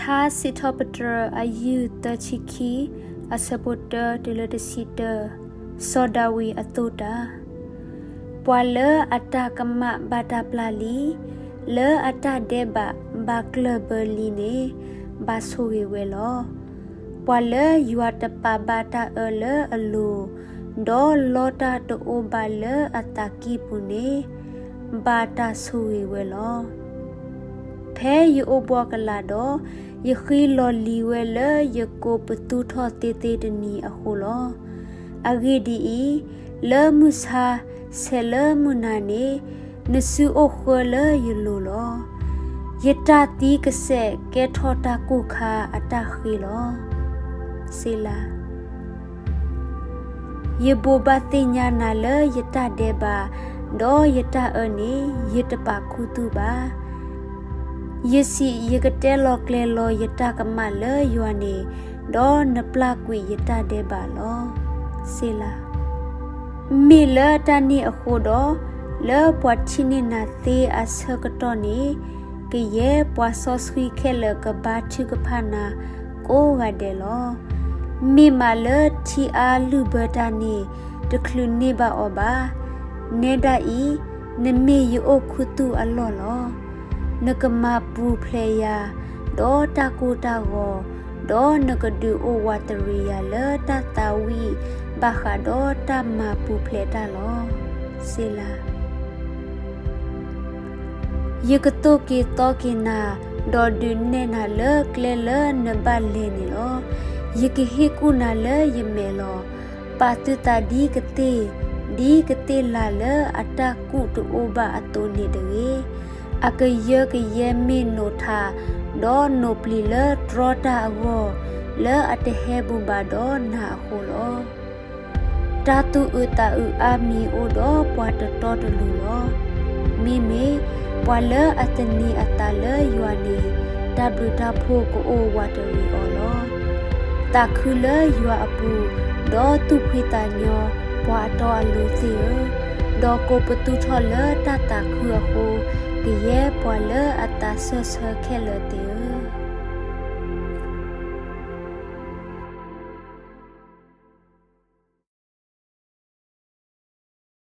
ထါစံးထီၣ်ပတြၢၤ အယုၢ်သၢဆံခံ, အဆၢဖိတၢတုၤလၢတဆံတၢ, စီၤဒၤဝံးအသိၣ်တၢ်. ပှၤလၢအတၢ်ကမၣ်ဘၣ်တၢ်ပျၢ်လံ, လၢအတၢ်ဒဲးဘးဘၣ်ကျၢၢ်ဘၢလံန့ၣ်, ဘၣ်ဆိၣ်ဂ့ၤဝဲလီၤ. ပှၤလၢယွၤတပာ်ဘၣ်တၢ်အၢလၢအလိၤ, ဒီးလီတၢ်တအိၣ်ဘၣ်လၢအသးကံၢ်ပူၤန့ၣ်, ဘၣ်တၢ်ဆိၣ်ဂ့ၤဝဲလီၤ. ဖဲယအိၣ်ဘှီၣ်ကလာ်ဒီး, ယဃံလီၤလံၤဝဲလၢယကိးပသူထီၣ်သ့သ့တနံၤအဃိလီၤ. အဂ့ၢ်ဒ်အံၤ, လၢမုၢ်ဆါဆဲးလၢမုၢ်နၤန့ၣ်, နစုအိၣ်ဃၢလၢယလိၤလီၤ. ယတၢ်သံကစဲးကဲထီၣ်တၢ်ကိၢ်ခါအတၢ်ဃ့လီၤ. စ့လၤ. ယဘိးဘၣ်သ့ၣ်ညါနၤလၢယတၢ်ဒဲးဘး, ဒီးယတၢ်အၢန့ၣ် ယတပာ်ခူသူၣ်ဘၣ်. ယစံးယကတဲလီၤကျဲၤလီၤယတၢ်ကမၣ်လၢယွၤန့ၣ်, ဒီးနပျၢ်ကွံာ်ယတၢ်ဒဲးဘးလီၤ. စ့လၤ. မ့ၢ်လၢတၢ်န့ၣ်အဃိဒီး, လၢပှၤထံၣ်န့ၢ်နၤသ့အဆၢကတီၢ်န့ၣ်, ကယဲၢ်ပှၤစီဆှံခဲလၢာ်ကဘါထုကဖၣ်နၤကိးဂၤဒဲးလီၤ. မ့ၢ်မးလၢထံအါလုၢ်ဘၢတၢ်န့ၣ်, တချုးန့ၢ်ဘၣ်အီၤဘၣ်. နဲဒၣ်အံၤ, နမ့ၢ်ယအိၣ်ခူသူၣ်အလီၢ်လီၤ. နကမၤပူၤဖျဲးယၤ, ဒီးတၢ်ကိၢ်တၢ်ဂီၤ, ဒီးနကဒုးအိၣ်ဝးတရံးယၤလၢတၢ်သးဝံၣ်ဘၣ်ဃးဒီးတၢ်မၤပူၤဖျဲးတၢ်လီၤ. စ့လၤ. ယကသိၣ်က့ၤသီက့ၤနၤ, ဒီးဒုးနဲၣ်နၤလၢကျဲလၢနဘၣ်လဲၤန့ၣ်လီၤ. ယကဟ့ၣ်ကူၣ်နၤလၢယမဲာ်လီၤ. ပာ်သုသးဒ်ကသ့ၣ်, ဒ်ကသ့ၣ်လၤလၢအတၢ်ကူၣ်တအိၣ်ဘၣ်အသိးန့ၣ်တဂ့ၤ. အကယၢကယဲမ့ၢ်နိးထး, ဒီးနိးပျံၤလၢတြီတၢ်အဂီၢ်, လၢအတဟဲဘူးဘၣ်ဒီးနၤအဃိလီၤ. တၢ်သူၣ်အုးသးအုးအါမံၤအိၣ်ဒီးပှၤတတီတလိၤလီၤ. မ့မ့ၢ်ပှၤလၢအသန့ၤအသးလၢယွၤန့ၣ်, တၢ်ဘျုးတၢ်ဖှိၣ်ကအိၣ်ဝးတရံးအီၤလီၤ. သးခုလၢယွၤအပူၤ, ဒီးသူၣ်ဖှံသးညီပှၤအတီအလိၤသ့ၣ်ဧၢ, ဒီးကိးပသူထီၣ်လၢတၢ်သးခုအဃိ, ကယဲၢ်ပှၤလၢအသးစၢၢ်ဆၢခဲလၢာ်သ့ၣ်ဧၢ.